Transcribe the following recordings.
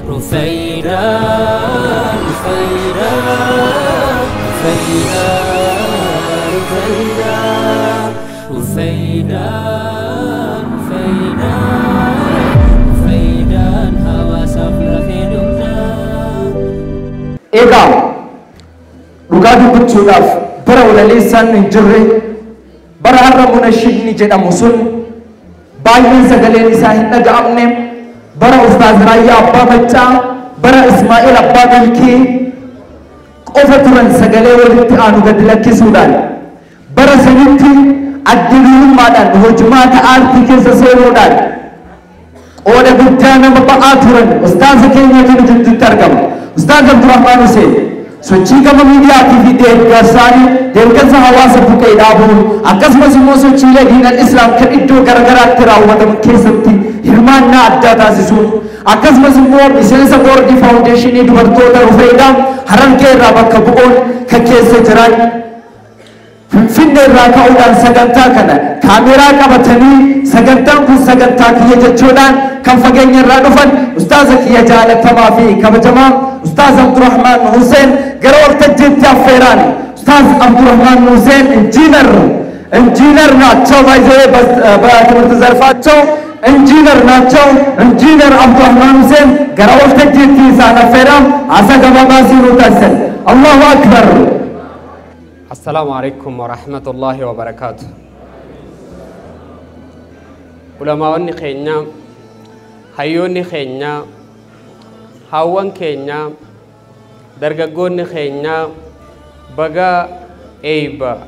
Rufayda, Rufayda, Rufayda, Rufayda, Rufayda, Rufayda, Rufaydaan hawaasaaf lafee dugdaa. Egaa dhugaa dubbachuudhaaf bara walaleessaan hin jirre, bara har'a munashidni jedhamu sun baay'een sagaleen isaa hin dhaga'amne, bara Ustaaz Raayyaa Abbaa Maccaa, bara Ismaa'eel Abbaa Milkii qofa turan sagalee walitti aanu gadi lakkisuudhaan, bara sanitti addinuummaadhaan hojimaata aartii keessa seenuudhaan qooda guddaa nama ba'aa turan ustaaza keenya kana jidduutti argama. Ustaaz Abdurrahmaan Hussein sochii gama miidiyaatii fi deeggarsaanii deeggarsa hawaasa buqqee dhaabuun, akkasumas immoo sochiilee diinal islaam kan iddoo garagaraatti raawwatamu keessatti hirmaannaa addaa taasisuun, akkasumas immoo miseensa boordii faawundeeshinii dubartoota Rufeedaa Harargee irraa bakka bu'uun kan keessa jiran, Finfinnee irraa ka'uudhaan sagantaa kana kaameeraa qabatanii sagantaan kun sagantaa kiyya jechuudhaan kan fageenya irraa dhufan ustaaza kiyya jaalatamaa fi kabajamaa Ustaaz Abdurrahmaan Hussein gara waltajjiitti affeeraan. Ustaaz Abdurrahmaan Hussein ኢንጂነር ናቸው። ባይዘ በትምህርት ዘርፋቸው ኢንጂነር ናቸው። ኢንጂነር አብዱራህማን ሁሴን gara waltajjiitti isaan affeeraan haasaa gabaabaa siinuu taasisan. Allahu akbar. السلام عليكم ورحمة الله وبركاته. Ulamaawwanni keenya, hayyoonni keenya, haawwan keenya, dargaggoonni keenya, baga eeyba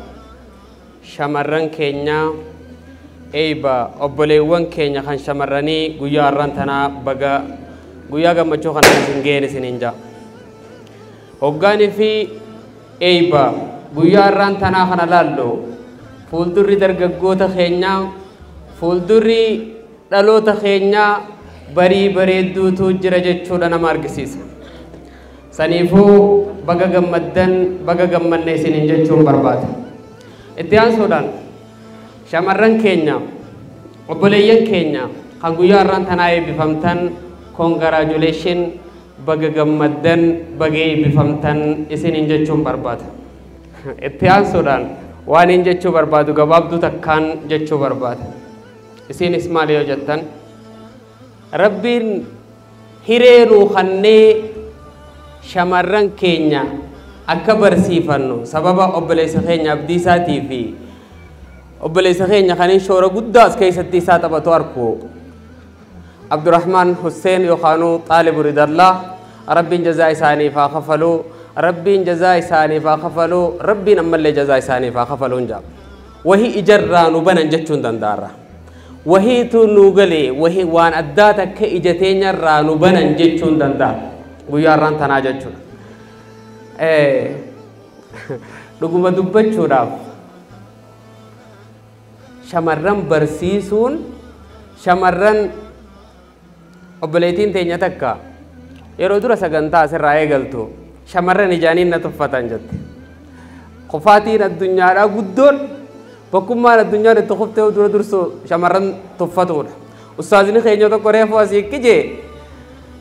shamarran keenya, eeyba obboleewwan keenya kan shamarranii guyyaa har'aan tanaa baga guyyaa gammachuu kana isin ga'een isiniin ja'a. Hoggaanii fi eeyba guyyaa har'aan tanaa kana laallu, fuuldurri dargaggoota keenyaa, fuuldurri dhaloota keenyaa barii bareedduutu jira jechuudha nama argisiisa. Saniifuu baga gammaddan, baga gammanne isiniin jechuun barbaada. Itti aansuudhaan shamarran keenya, obboleeyyan keenya kan guyyaa har'aan tanaa eebbifamtan, congratulation, baga gammaddan, baga eebbifamtan isiniin jechuun barbaada. Itti aansuudhaan waan hin jechuu barbaadu gabaabduu takkaan jechuu barbaada. Isinis maal yoo jettan, Rabbiin hiree nuu kannee shamarran keenya akka barsiifannu sababa obboleessa keenya Abdiisaatii fi obboleessa keenya kan shoora guddaa as keessatti isaa taphatu arku Abdurrahmaan Hussein yookaanuu Xaalibu Ridallaa, Rabbiin jazaa isaaniif haa kafaluu, Rabbiin jazaa isaaniif haa kafaluu, Rabbiin ammallee jazaa isaaniif haa kafaluun jaa. Wahii ijarraa nu banan jechuun danda'arra. Wahiitu nu galee wahii waan addaa takka ija teenyarraa nu banan jechuun danda'a. Guyyaa har'aan tanaa jechuudha. Dhuguma dubbachuudhaaf shamarran barsiisuun, shamarran obboleettiin teenya takka yeroo dura sagantaa asirraa eegaltu shamarran ijaaniin na tuffatan jette. Qofaatiin addunyaadhaa guddoon bakkummaan addunyaan itti kuftee dura dursu shamarran tuffatuudha. Ustaazni keenya tokko reefu asii kijee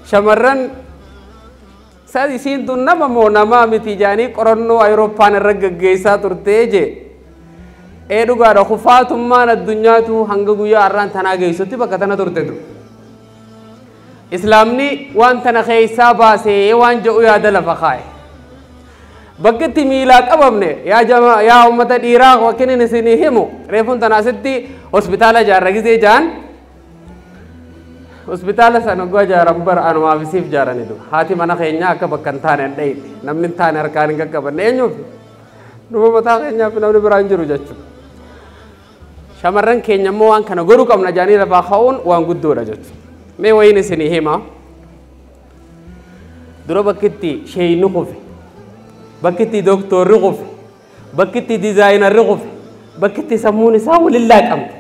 shamarran sadi isiin tun nama moo namaa miti jaanii qorannoo Awurooppaan irra gaggeessaa turtee jee. Ee dhugaadha, kufaatummaan addunyaatu hanga guyyaa har'aan tanaa geessutti bakka tana turtetu. Islaamni waan tana keessaa baasee waan jedhu yaada lafa kaa'e. Bakki itti miilaa qabamne, yaa jama, yaa uummata dhiiraa, wakkin isinii himu reefuun tana asitti hospitaala ijaarra gisee jaan, hospitaala sana oggaa ijaaran bara anumaaf isiif ijaaranitu haati mana keenya akka bakka hin taane hin dhayne, namni hin taane harkaan hin qaqqabanne, eenyuuf numa mataa keenyaaf, namni biraan jiru jechuudha. Shamarran keenya immoo waan kana godhuu qabna jaanii lafaa ka'uun waan guddoodha jechuudha. Mee wayiin isinii hima. Dura bakki itti sheeyni kufe, bakki itti dooktorri kufe, bakki itti diizaayinarri kufe, bakki itti sammuun isaa waliin laaqamte,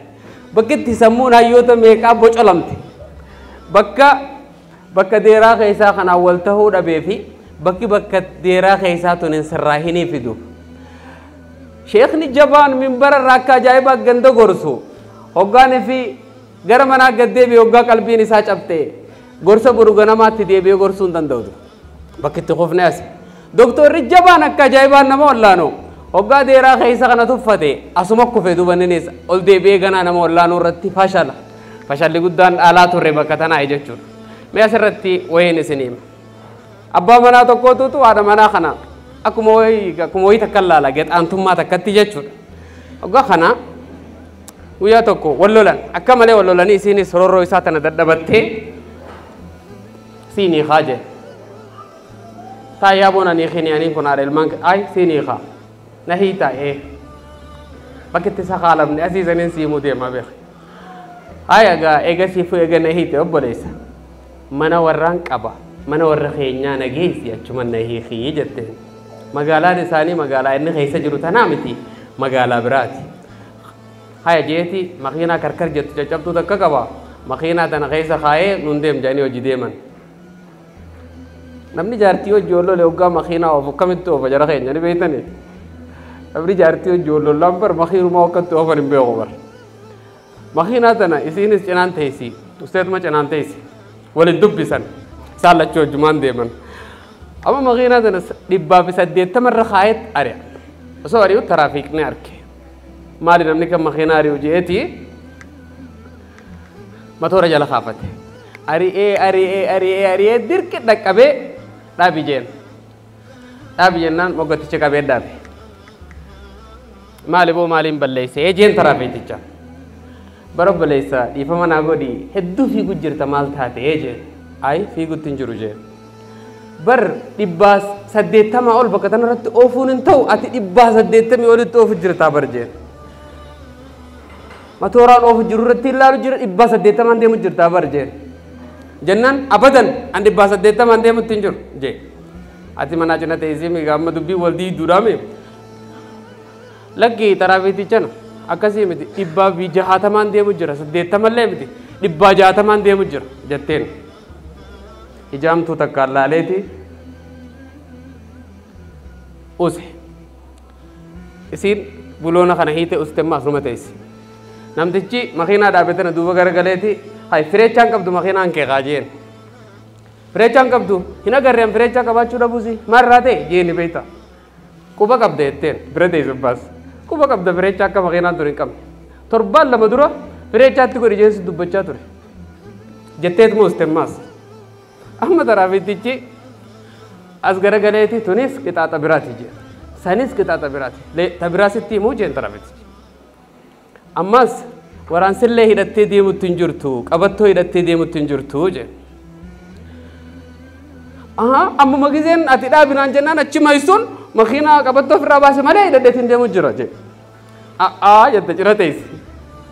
bakki itti sammuun hayyoota meeqaa bocolamte, bakka deeraa keessaa kanaan wal tahuu dhabee fi bakki bakka deeraa keessaa tun hin sirraahinii fidu. Sheekni jabaan minbara irraa akka ajaa'ibaa ganda gorsu hoggaanii fi gara manaa gad deebi'e hoggaa qalbiin isaa cabte Gorsa boru ganamaatti deebi'ee gorsuu hin danda'u. Bakki itti qofne as. Doktorri jabaan akka ajaa'ibaan nama wallaanoo. Hoggaa deeraa keessa kana tuffate asuma kufe duuba innis ol deebi'ee ganaa nama wallaanoo irratti fashala. Fashalli guddaan dhaalaa turre bakka tanaa jechuudha. Mee asirratti wayiin isin hima. Abbaa manaa tokkootutu haadha manaa kana akkuma wayii takka laala gexaantummaa takkatti jechuudha. Hoggaa kana guyyaa tokko wal lolan akka malee wal lolanii isiinis rorroo isaa tana dadhabattee siinii haa jee. Taayyaa boonanii kiniyaaniin kun haadha ilmaan ay siinii haa. Na hiitaa ee. Bakki itti sakaalamne asii saniin siimuu deema beeka. Ay egaa eega siifuu eega na hiite obboleessa. Mana warraan qaba. Mana warra keenyaa na geessi achuma na hiikii jetteen. Magaalaan isaanii magaalaa inni keessa jiru tanaa miti magaalaa biraati. Haya jeeti makiinaa karkar jettu caccabtuu takka qaba. Makiinaa tana keessa kaayee nun deem jedhanii hojii deeman. Namni jaartii hojii ollole hoggaa makiinaa oofu akkamitti oofa jara keenya ni beektanii? Namni jaartii hojii ollollaan bar makiinumaa akkatti oofan hin beeku bar. Makiinaa tana isiinis cinaan teessi, usteetuma cinaan teessi. Waliin dubbisan. Isaan lachuu hojjumaan deeman. Amma makiinaa tana 180 irra kaayet ari'a. Osoo ari'u taraafiikni arge. Maali namni kan makiinaa ari'u jeeti matoora jala kaafate. Ari'ee ari'ee ari'ee ari'ee dirqi dhaqqabee dhaabi jeen. Dhaabi jennaan moggatticha qabee dhaabe. Maali boo maaliin balleessee jeen taraafiikticha. Bara obboleessa dhiifama naa godhi hedduu fiigu jirta maal taate jeen. Ay fiigutti hin jiru jeen. Bar 180 ol bakka tanarratti oofuun hin ta'u ati 180 olitti oofu jirtaa bar jeen. Matooraan oofu jiru irratti ilaalu jira 180 deemu jirtaa bar jeen. Jennaan abadan an 180 deemutti hin jiru jee. Ati manaa cina teessee migaa amma dubbii wal diiduudhaame. Lakki taraafiitichaan akkasii miti 160 deemu jira 80 illee miti 160 deemu jira jetteen. Ijaamtuu takka laaleeti use. Isiin buloona kana hiite ustemma asuma teessi. Namtichi makiinaa dhaabe tana duuba garagaleeti hay fireechaan qabdu makiinaan kee kaa jeen. Fireechaan qabdu hin agarreen fireechaa qabaachuu dhabuusi maal irraa ta'e jeeni beekta. Quba qabda jetteen bira teessu baas. Quba qabda fireechaa akka makiinaan ture hin qabne. Torbaan lama dura fireechaatti godhi jeensi dubbachaa ture. Jetteetuma ustemmaas. Amma taraafiitichi as garagaleeti tunis qixaaxa biraati jeen. Sanis qixaaxa biraati. Ta biraasitti himuu jeen taraafiitichi. Ammas waraansillee hidhattee deemutti hin jirtu qabattoo hidhattee deemutti hin jirtu jeen. Aha ammuma gizeen ati dhaabinaan jennaan achi maysuun makiinaa qabattoo ofirraa baase malee hidhadheetiin deemu jira jeen. A'aa jette cina teessi.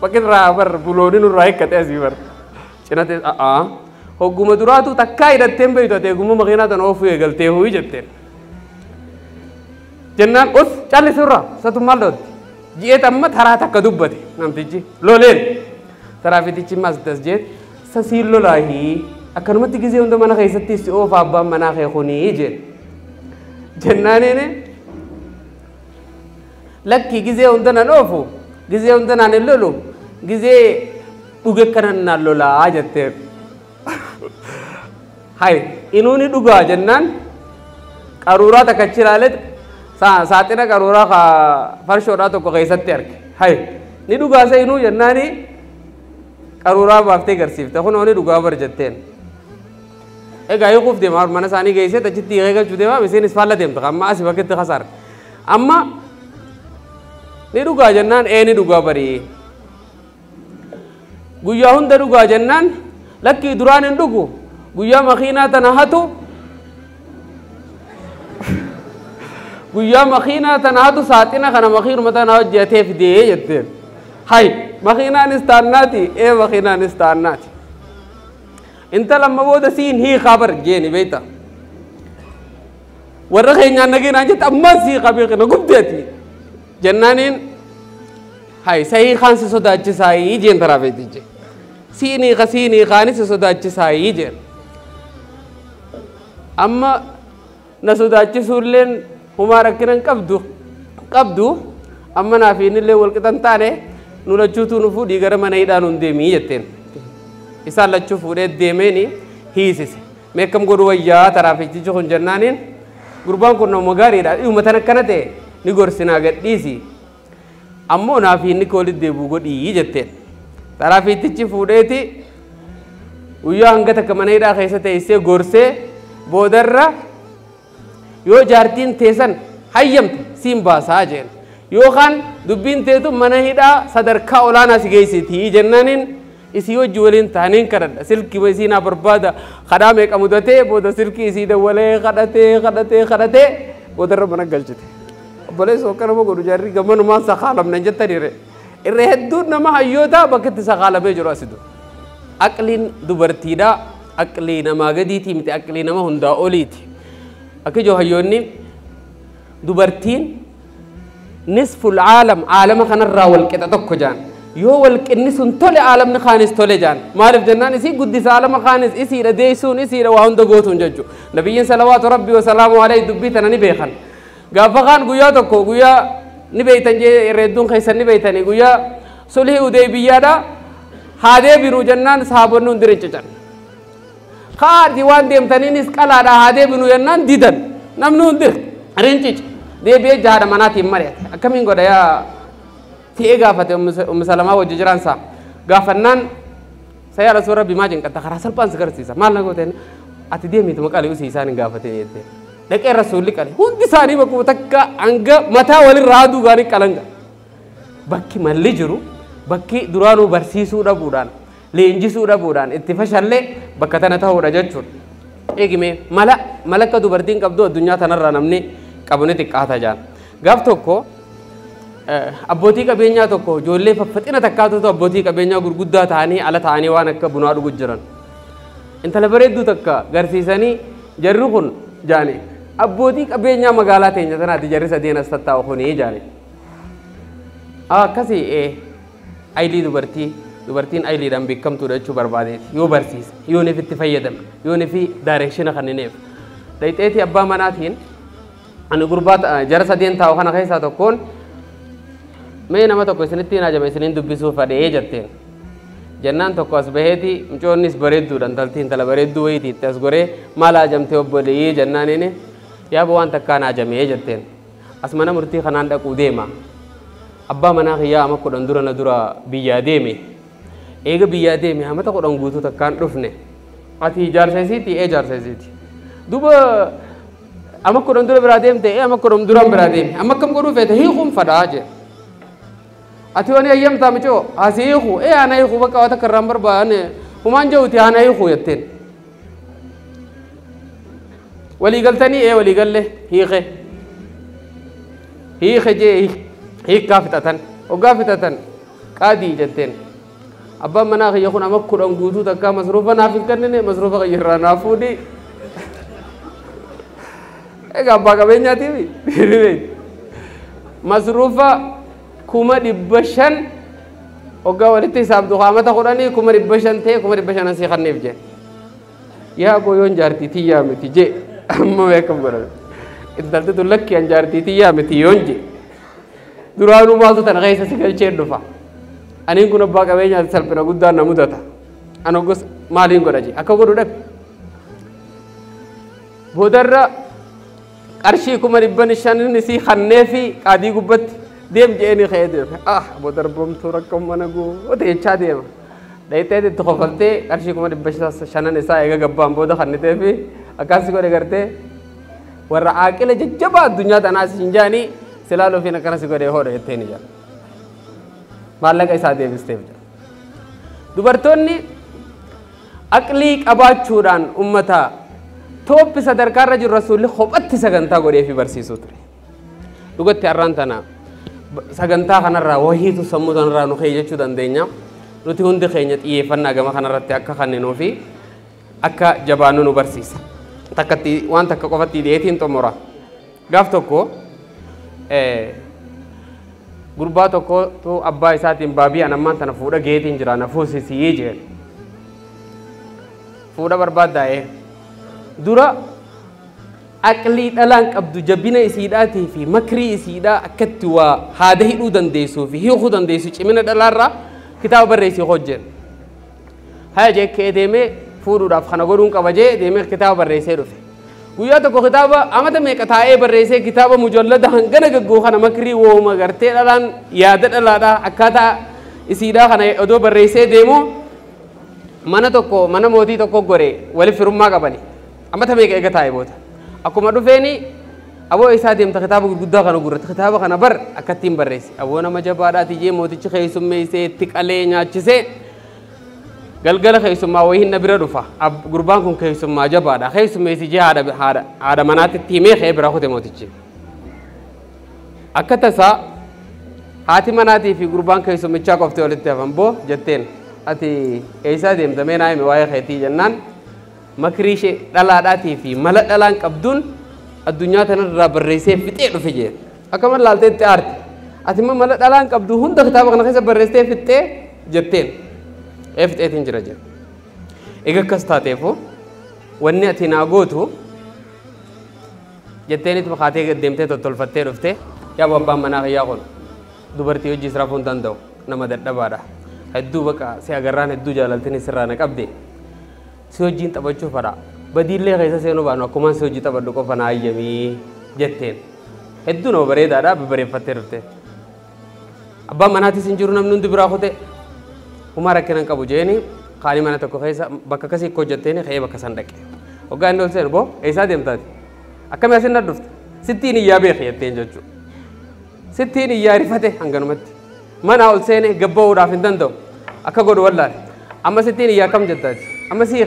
Bakki irraa bar bulooniin irraa hiikkate asii bar. Cina teessi a'aa. Hogguma duraatu takkaa hidhatteen beektu ati eegummaa makiinaa tana oofuu eegaltee huyi jetteen. Jennaan us callisurraa satu maal dootti. Ji'eet amma taraa takka dubbate namtichi loleen. Taraafiitichi mas das jeet sasiin lolaahii akkanumatti gizee hunda mana keessatti si oofa abbaan manaa kee kunii jeen. Jennaaniin lakki gizee hunda nan oofu gizee hunda naan hin lolu gizee dhuge kanan naan lolaa jetteen. Hay inuuni dhugaa jennaan qaruuraa takka achi ilaaleet saaxina qaruuraa farshoodhaa tokko keessatti arge. Hay ni dhugaasa inuu jennaani qaruuraa baaftee garsiifte kunoo ni dhugaa bar jetteen. Egaa hiikuuf deema mana isaanii geessee achitti hiikee galchuu deema isiinis faalla deemta amma asii bakka itti kasaare. Amma ni dhugaa jennaan ee ni dhugaa barii. Guyyaa hunda dhugaa jennaan lakkii duraan hin dhugu guyyaa makiinaa tana hatu guyyaa makiinaa tana hatu saaxina kana makiinuma tana hojjetee fidee jetteen. Hay makiinaanis taannaati ee makiinaanis taannaati. Intala amma booda siin hiikaa bar jeeni beekta. Warra keenyaan nageenaan jette ammas hiikaa beekna gubdeeti. Jennaaniin hay sahiikaan si sodaachisaayii jeen taraafeetichi. Siin hiika siin hiikaanis si sodaachisaayii jeen. Amma na sodaachisuulleen humaa rakkina hin qabdu amma naaf innillee wal qixan taane nu lachuutu nu fuudhii gara mana hidhaa nuun deemii jetteen. Isaan lachuu fuudhee deemeeni Hiisise. Meekam godhu wayyaa taraafichichi kun jennaaniin gurbaan kun nama gaariidha. Dhiyuma tan akkana ta'e ni gorsinaa gadhiisi. Ammoo naaf inni koolitti deebi'u godhii jetteen. Taraafichichi fuudheeti guyyaa hanga takka mana hidhaa keessa teessee gorsee boodarra yoo jaartiin teessan hayyamte siin baasaa jeen. Yookaan dubbiin teetu mana hidhaa sadarkaa olaanaa si geessitii jennaaniin isii hojii waliin ta'aniin kadhadha. Silkii isii naa barbaada kadhaa meeqa mudatee booda silkii isii dawwalee kadhatee kadhatee kadhatee boodarra mana galchite. Obboleessa akka nama godhu jaarri gamanumaan sakaalamne jettaniire. Irra hedduun nama hayyootaa bakka itti sakaalamee jiru asitu. Aqliin dubartiidhaa aqlii namaa gadiitii miti aqlii nama hundaa oliiti. Akka ijoo hayyoonni dubartiin nisful caalam caalama kanarraa walqixa tokko jaan. Yoo walqinni sun tole caalamni kaanis tole jaan. Maaliif jennaan isii guddisa caalama kaanis isiidha deessuun isiidha waa hunda gootuun jechuudha. Nabiyyiin salawaatu rabbi wasalaamu alayhi dubbii tana ni beekan. Gaafa kaan guyyaa tokko guyyaa ni beeytan jee irra hedduun keessan ni beeytanii guyyaa sulhii Hudaybiyyaadha haa deebinu jennaan sahaabonni hundi rincican. Kaadhi waan deemtaniinis qalaadha haa deebinu jennaan didan namni hundi rincice. Deebi'ee jahaadha manaatiin mari'ate. Akkamiin godha yaa ti'ee gaafate Ummu Salamaa wajji jiraan isaa. Gaafannaan sayyaa Rasuul Rabbi maa cinqatta karaa salphaan si garsiisa. Maal na gooteen ati deemiitu maqaa usii isaan hin gaafatin jettee. Dhaqee Rasuulli qale hundi isaanii bakkuma takka hanga mataa walirraa aduu gaarii qalanga. Bakki malli jiru bakki duraanuu barsiisuu dhabuudhaan leenjisuu dhabuudhaan itti fashallee bakka tana ta'uudha jechuudha. Eegimee mala malakka dubartiin qabdu addunyaa tanarraa namni qabu ni xiqqaata jaan. Gaaf tokko abbootii qabeenyaa tokko ijoollee faffaxina takkaatu abbootii qabeenyaa gurguddaa ta'anii ala ta'anii waan akka bunaa dhugu jiran. Intala bareedduu takka garsiisanii jarri kun jaani abbootii qabeenyaa magaalaa teenya tanaati jarri sadeen as tattaa'u kunii jaani. Akkasii aylii dubartii dubartiin ayliidhaan beekamtuudha jechuu barbaadeeti yoo barsiise yoo neef itti fayyadame yoo neefi daareekshina kennineef. Dhayxeetii abbaa manaatiin ani gurbaa jara sadeen taa'u kana keessaa tokkoon mee nama tokko isinitti hin ajame isiniin dubbisuu fadhee jetteen. Jennaan tokko as baheeti mucoonnis bareedduudha intalti intala bareedduu wayitii itti as goree maal ajamtee obboleeyyee jennaan inni yaaba waan takkaan ajamee jetteen. As mana murtii kanaan dhaquu deema. Abbaa manaa kiyyaa ama 10 dura na dura biyyaa deeme. Eega biyyaa deeme amata 10 guutuu takkaan dhufne. Ati jaarsa isiiti ee jaarsa isiiti. Duuba ama 10 dura biraa deemte ee ama 10 duraan biraa deeme. Amma akkam godhuu feete hiikuun fadhaa jee. Ati wani ayyamtaa micoo asii hiikuu ee ana hiikuu bakka waa takka irraan barbaanne humaan jiruuti ana hiikuu jetteen. Walii galtanii ee walii galle hiike. Hiike jee hiikkaa fixatan hoggaa fixatan qaadii jetteen. Abbaan manaa kiyya kun ama 10 guutuu takkaa masruufa naaf hin kennine masruufa kiyya irraa naaf fuudhi. Egaa abbaa qabeenyaatiifi masruufa 500,000 hoggaa walitti hisaabdu amata 10 500,000 ta'e 500,000 asii kenneef jee. Yaa booyoon jaartii tiyyaa miti jee amma beekam godhame. Intalti tun lakki an jaartii tiyyaa miti yoon jee. Duraanuu maaltu tana keessa si galchee dhufa. Aniin kun abbaa qabeenyaati salphina guddaan na mudata. An hoggas maaliin godha jee akka godhu dhabe. Boodarra qarshii 500,000 isii kannee fi qaadii gubbatti deem jeeni ka'ee deeme. Ah boodarra boomtuu rakkoo mana goote jechaa deema. Dhayitee itti kofaltee qarshii 500,000 isaa eega gabbaan booda kannitee fi akkas godhe gartee warra aaqila jajjabaa addunyaa tanaas hin jaanii silaa lufiin akkanas godhee hodha jettee ni jira. Maallaqa isaa deebisteef jira. Dubartoonni aqlii qabaachuudhaan uummata tooppi sadarkaarra jiru Rasuulli kophatti sagantaa godhee fi barsiisuu ture. Dhugatti har'aan tana sagantaa kanarraa wahiitu sammuu tanarraa nu ka'e jechuu dandeenya. Nuti hundi keenya xiyyeeffannaa gama kanarratti akka kenninuu fi akka jabaannu nu barsiisa. Takkatti waan takka qofatti dhiyeetiin xumura. Gaaf tokko gurbaa tokkotu abbaa isaatiin baabii an ammaan tana fuudha geetiin jira na fuusisii jeen. Fuudha barbaaddaa'ee dura aqlii dhalaan qabdu jabina isiidhaatii fi makrii isiidhaa akkatti waa haada hidhuu dandeessuu fi hiikuu dandeessu cimina dhalaarraa kitaaba barreessii hojjeen. Haya jee ka'ee deemee Fuudhuudhaaf kana godhuun qaba jee deemee kitaaba barreessee dhufe. Guyyaa tokko kitaaba amata meeqa taa'ee barreessee kitaaba mujallada hangana gaggoo kana makrii wooma gartee dhalaan yaada dhalaadhaa akkaataa isiidhaa kana odoo barreessee deemu mana tokko mana mootii tokko gore wali firummaa qabani. Amata meeqa eega taa'ee booda. Akkuma dhufeeni aboo isaa deemta kitaaba gurguddaa kana gurratti kitaaba kana bar akkattiin barreesse. Aboo nama jabaadhaati jee mootichi keessummeessee itti qalee nyaachisee galgala keessummaa wayii hin bira dhufa. Gurbaan kun keessummaa jabaadha. Keessummeessi jee haadha manaatti itti himee ka'ee bira kute mootichi. Akka tasaa haati manaatii fi gurbaan keessummichaa qoftee walitti hafan boo jetteen ati eessaa deemta mee naa himi waa'ee keetii jennaan makrii ishee dhalaadhaatii fi mala dhalaan qabduun addunyaa tanarraa barreessee fixee dhufe jee. Akkuma laaltee itti aarte. Ati immoo mala dhalaan qabdu hunda kitaaba kana keessa barreessitee fixee jetteen. Fixeetiin jira jira. Egaa akkas taateefu wanni ati naa gootu jetteenitu kaatee deemtee tottolfattee dhufte yaa abbaan manaa kiyyaa kun dubartii hojii rafuu hin danda'u nama dadhabaadha. Hedduu baqa si agarraan hedduu jaalaltiin sirraa na qabde si hojiin taphachuu fadha. Badiillee keessa seenuu baanu akkumaan si hojii taphadhu qofa naa hayyamii jetteen. Hedduu nama bareedaadha bareeffattee dhufte. Abbaan manaatis hin jiru namni hundi biraa kute. Homaa rakkina hin qabu jeeni kaanii mana tokko keessa bakka akkasii akka hojjetteeni ka'ee bakka san dhaqe. Hoggaa inni ol seenu boo eessaa deemtaati? Akkamii asin na dhufte? Sittiin iyyaa beeke jetteen jechuudha. Sittiin iyyaa rifate hanganumatti. Mana ol seene gabba'uudhaaf hin danda'u. Akka godhu wallaale. Amma sittiin iyyaa akkam jettaati? Amma sii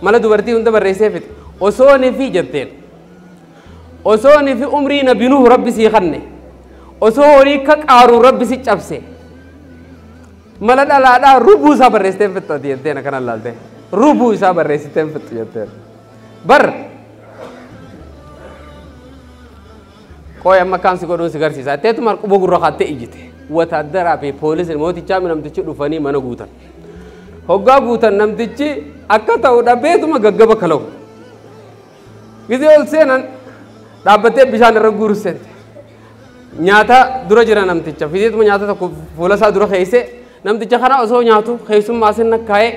mala dubartii hunda barreessee fixe. Osoo ni fi jetteen. Osoo ni fi umrii na binuuf rabbi sii kanne. Osoo horii akka qaaruu rabbi si cabse. Mala dhalaadhaa rubuu isaa barreessitee fixxu jetteen akkana laalte. Rubuu isaa barreessitee fixxu jetteen. Bar qooyi amma akkaan si godhuun si garsiisa. Teetuma quba gurra kaattee ijjite. Wataaddaraa fi poolisiin mootichaa namtichi dhufanii mana guutan. Hoggaa guutan namtichi akka ta'u dhabeetuma gaggaba kalau. Gizee ol seenan dhaabbattee bishaan irra guuru seente. Nyaata dura jira namticha. Fideetuma nyaata tokko fuula isaa dura keesse namticha kana osoo nyaatu keessummaa asin nakkaa'ee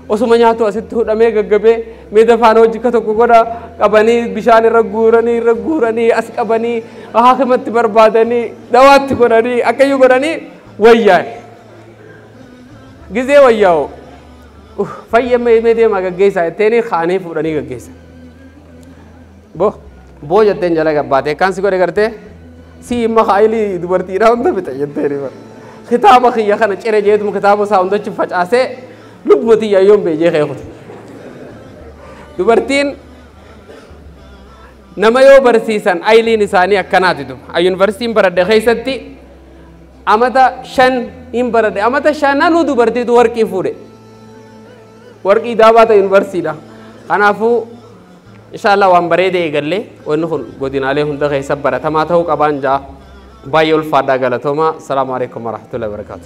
osuma nyaatu asitti hudhamee gaggabee meeda faana hojii akka tokko godha qabanii bishaan irra guuranii as qabanii haakimatti barbaadanii dawaatti godhanii akkayyuu godhanii wayyaa'e. Gizee wayyaa'u fayya mee deemaa gaggeessaa jetteeni kaanii fuudhanii gaggeessa. Boo jetteen jala gabbaatee akkaan si godhe gartee si imma haayilii dubartiidhaa hunda fixe jetteeni bara. Kitaaba kiyya kana cire jeetuma kitaaba isaa hundachi facaasee lubbuma tiyyaa yoon beejee kee kute. Dubartiin nama yoo barsiisan ayiliin isaanii akkanaati duba. Yuunivarsiitiin baradhe keessatti amata 5 hin baradhe amata 5 dubartiitu warqii fuudhe. Warqii daabaata yuunivarsiitiidha. Kanaafuu inshallah waan bareedee eegallee wanni kun godinaalee hunda keessa baratamaa ta'uu qabaan jaa. Baay'ee ulfaadhaa galatooma. Assalaamu alaikum warahmatullahi wabarakatuh.